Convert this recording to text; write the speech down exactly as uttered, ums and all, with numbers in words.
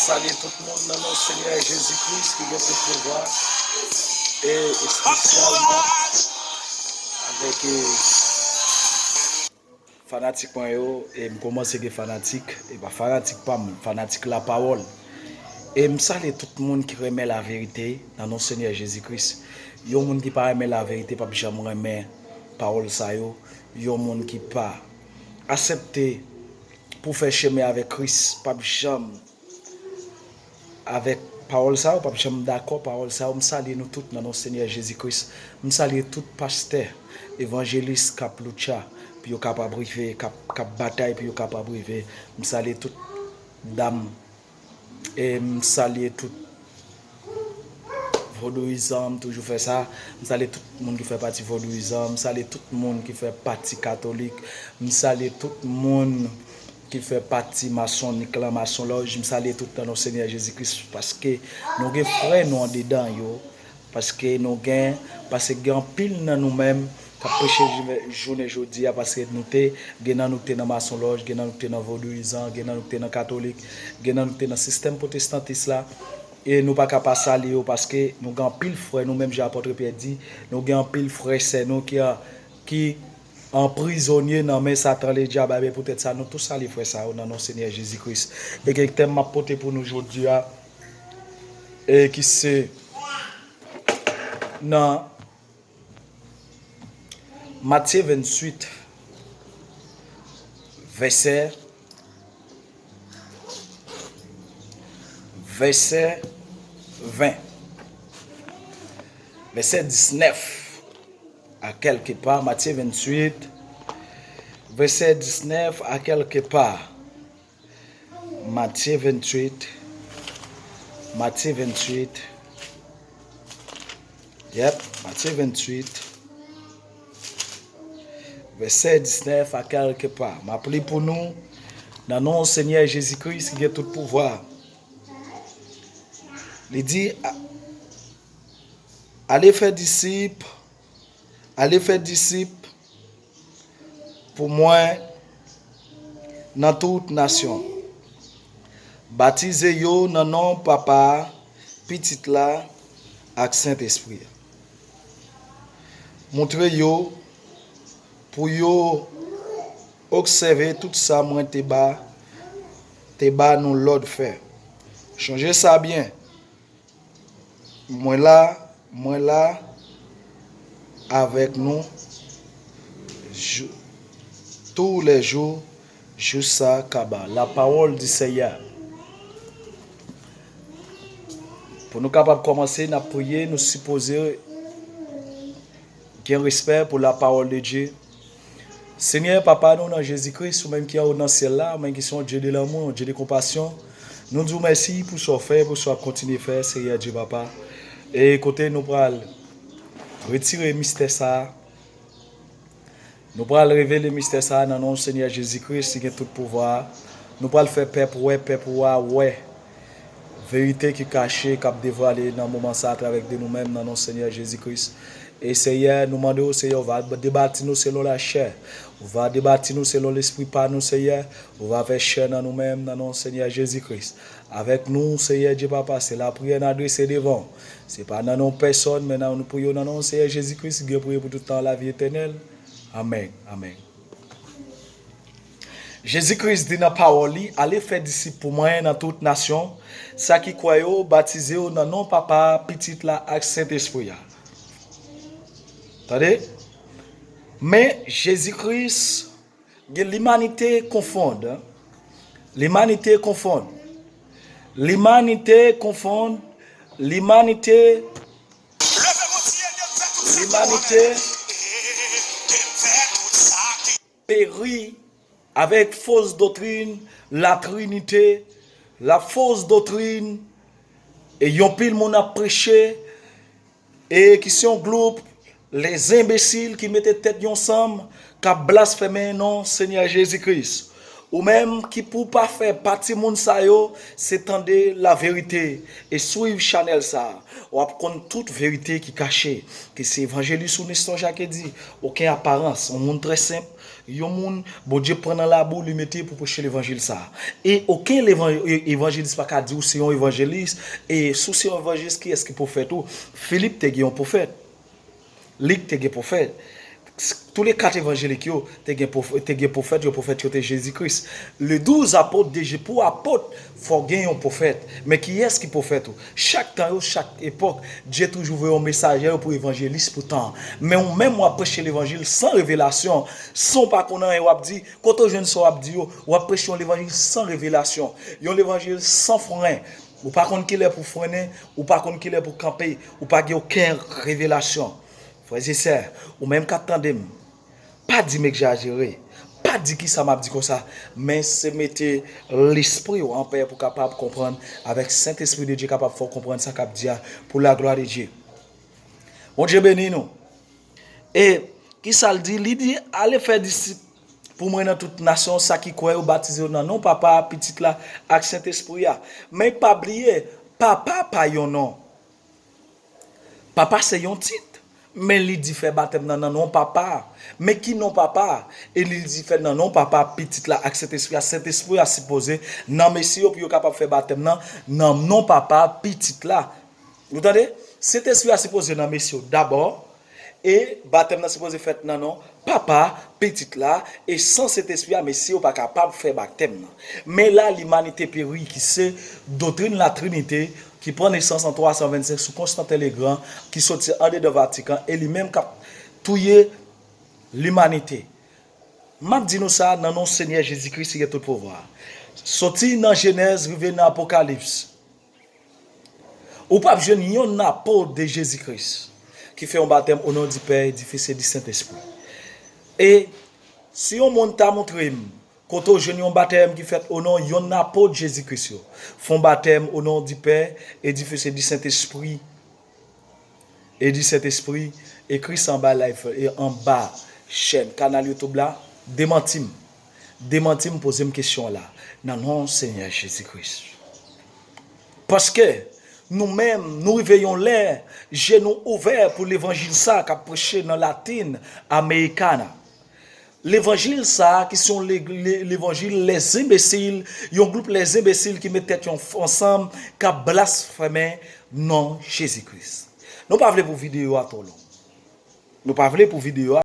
Salye tout moun nan non Senyè Jezi Kris ki gen tout pouvwa, e espesyalman avèk, e, fanatik mwen yo. E m kòmanse gen fanatik, e pa fanatik pa m, fanatik lapawòl. E m salye tout moun ki renmen laverite nan non Senyè Jezi Kris. Yon moun ki pa renmen laverite p ap janm renmen pawòl sa yo. Yon moun ki pa aksepte pou fè chemen avèk Kris p ap janm avèk pawòl sa yo, p ap janm dakò pawòl sa yo. M salye nou tout nan non Senyè Jezi Kris. M salye tout pastè, evanjelis k ap loutcha pou yo kapab rive, k ap, k ap batay pou yo kapab rive. M salye tout dam, e m salye tout vodouyizan, m toujou fè sa. M salye tout moun ki fè pati vodouyizan, m salye tout moun ki fè pati katolik, m salye tout moun ki fè pati masonik lan, masonlòj, m salye tout nan non Senyè Jezi Kris, paske nou gen frè nou andedan yo, paske nou gen, paske gen anpil nan nou menm k ap preche jounen, jounen jodi a, paske nou te, gen nan nou k te nan masonlòj, gen nan nou k te nan vodouyizan, gen nan nou k te nan katolik, gen nan nou k te nan sistèm pwotestantis la, e nou pa ka pa salye yo, paske nou gen anpil frè nou, menm jan apòt Pyè di, nou gen anpil frè sè nou ki, ki anprizonye nan men Satan Ledyab. Ebyen, poutèt sa, nou tou salye frè sa yo nan non Senyè Jezi Kris. E gen tèm m ap pote pou nou jodi a, e ki se nan Matye venntuit, vèsè, vèsè ven, vèsè diznèf a kèlke pa, Matye venntuit, vèsè diznèf a kèlke pa. Matye venntuit, Matye venntuit, yèp, Matye venntuit, vèsè diznèf a kèlke pa. M ap li pou nou, nan non Senyè Jezi Kris ki gen tout pouvwa. Li di, a-, ale fè disip, ale fè disip pou mwen nan tout nasyon. Batize yo nan non Papa a, Pitit la, ak Sentespri a. Montre yo pou yo obsève tout sa mwen te ba, te ba nou lòd fè. Chonje sa byen. Mwen la, mwen la avèk nou jou, toulèjou, jis sa kaba. La parole du Seigneur. Pou nou kapab kòmanse, n ap priye, nou sipoze gen respè pou la parole de Dieu. Senyè, Papa nou nan Jezi Kris, ou menm ki anwo nan syèl la, ou menm ki se yon Dye de lanmou, yon Dye de konpasyon, nou di w mèsi pou sa w fè, pou sa w ap kontinye fè, Senyè Dye Papa. E kote nou pral retire mistè sa a, nou pral revele mistè sa a nan non Senyè Jezi Kris ki gen tout pouvwa a. Nou pral fè pèp wè, pèp ou a wè verite ki kache, k ap devwale nan moman sa a atravè de nou menm, nan non Senyè Jezi Kris. E Senyè, nou mande w, Senyè, ou va debati nou selon lachè, ou va debati nou selon lespri pa nou, Senyè, ou va fè chè nan nou menm, nan non Senyè Jezi Kris. Avèk nou, Senyè Dye Papa, se lapriyè n adrese devan w. Se pa nan non pèsòn, men nan, nou priye w nan non Senyè Jezi Kris, ki gen premye pou tout tan, lavi etènèl. Amèn. Amèn. Jezi Kris di nan pawòl li, ale fè disip pou mwen nan tout nasyon, sa ki kwè yo, batize yo nan non Papa a, Pitit la ak Sentespri a. Tande? Men Jezi Kris gen limanite konfonn. Limanite konfonn. Limanite konfonn. Limanite, limanite peri avèk fos doktrin, la trinite, la fos doktrin, e yon pil moun ap preche, e ki se yon gwoup lèzenbesil ki mete tèt yo ansanm, k ap blasfeme non Senyè Jezi Kris. Ou menm ki pou pa fè pati moun sa yo, se tande laverite e swiv chanèl sa a. W ap konn tout verite ki kache, ke se evanjelis ou Nestor Jacques di, okenn aparans, yon moun trè senp, yon moun Bondye pran nan labou, li mete pou preche levanjil sa a. E okenn levan-, e-, evanjelis pa ka di w se yon evanjelis, e si w se yon evanjelis, kiyès ki pwofèt ou? Filip te gen yon pwofèt. Lik te gen pwofèt. Tou le kat evanjelik yo te gen pwof-, te gen pwofèt yo, pwofèt yo te Jezi Kris. Le douz apot de Je-, pou apot, fò gen yon pwofèt. Men kiyès ki pwofèt ou? Chak tan yo, chak epòk, Dye toujou voye yon mesaje yo pou evanjelis pou tan an. Men ou menm w ap preche levanjil san revelasyon, san w pa konn anyen, w ap di, kote w jwenn sa w ap di yo, w ap preche yon levanjil san revelasyon, yon levanjil san fren. Ou pa konn kilè pou frennen, ou pa konn kilè pou kanpe, ou pa gen okenn revelasyon. Frè e sè, ou menm k ap tande m, pa di m egzajere, pa di kisa m ap di konsa, men se mete lespri w an pè pou kapab konprann, avèk Sentespri de Dye kapab fè w konprann sa k ap di a, pou laglwa de Dye. Bondye beni nou. E kisa l di? Li di, ale fè disip pou mwen nan tout nasyon, sa ki kwè yo batize yo nan non Papa a, Pitit la ak Sentespri a. Men pa bliye, Papa pa yon non. Papa se yon tit. Men li di fè batèm nan nan non Papa a. Men ki non Papa a? E li di fè nan non Papa a, Pitit la ak Sentespri a. Sentespri a sipoze nan mesye yo pou yo kapab fè batèm nan nan non Papa a, Pitit la. Ou tande? Sentespri a sipoze nan mesye yo dabò. E batèm nan sipoze fèt nan non Papa, Pitit la, e san Sentespri a, mesye yo pa kapab fè batèm nan. Men la, limanite peri, ki se doktrin Latrinite, ki pran nesans an twa san vennsenk sou Konstantin Legrand, ki soti andedan Vatikan, e li menm k ap touye limanite. M ap di nou sa nan non Senyè Jezi Kris ki gen tout pouvwa. Soti nan Jenèz rive nan Apokalips. Ou p ap jwenn yonn apot de Jezi Kris ki fè yon batèm o non di Pè, di Fis e di Sentespri. E si yon moun ta montre m kote w jwenn yon batèm ki fèt o non yonn apot Jezi Kris yo, fè yon batèm o non di Pè e di Fis e di Sentespri, e di Sentespri, ekri sa anba live, e anba chèn, kanal YouTube la, demanti m. Demanti m, poze m kesyon la, nan non Senyè Jezi Kris. Paske nou menm, nou rive yon lè, je nou ouvè pou levanjil sa k ap preche nan Latin Americana. Levanjil sa a, ki se yon le-, le-, levanjil lèzenbesil, yon gwoup lèzenbesil ki met tèt yo ansanm, k ap blasfeme non Jezi Kris. Nou pa vle pou videyo a twò long. Nou pa vle pou videyo a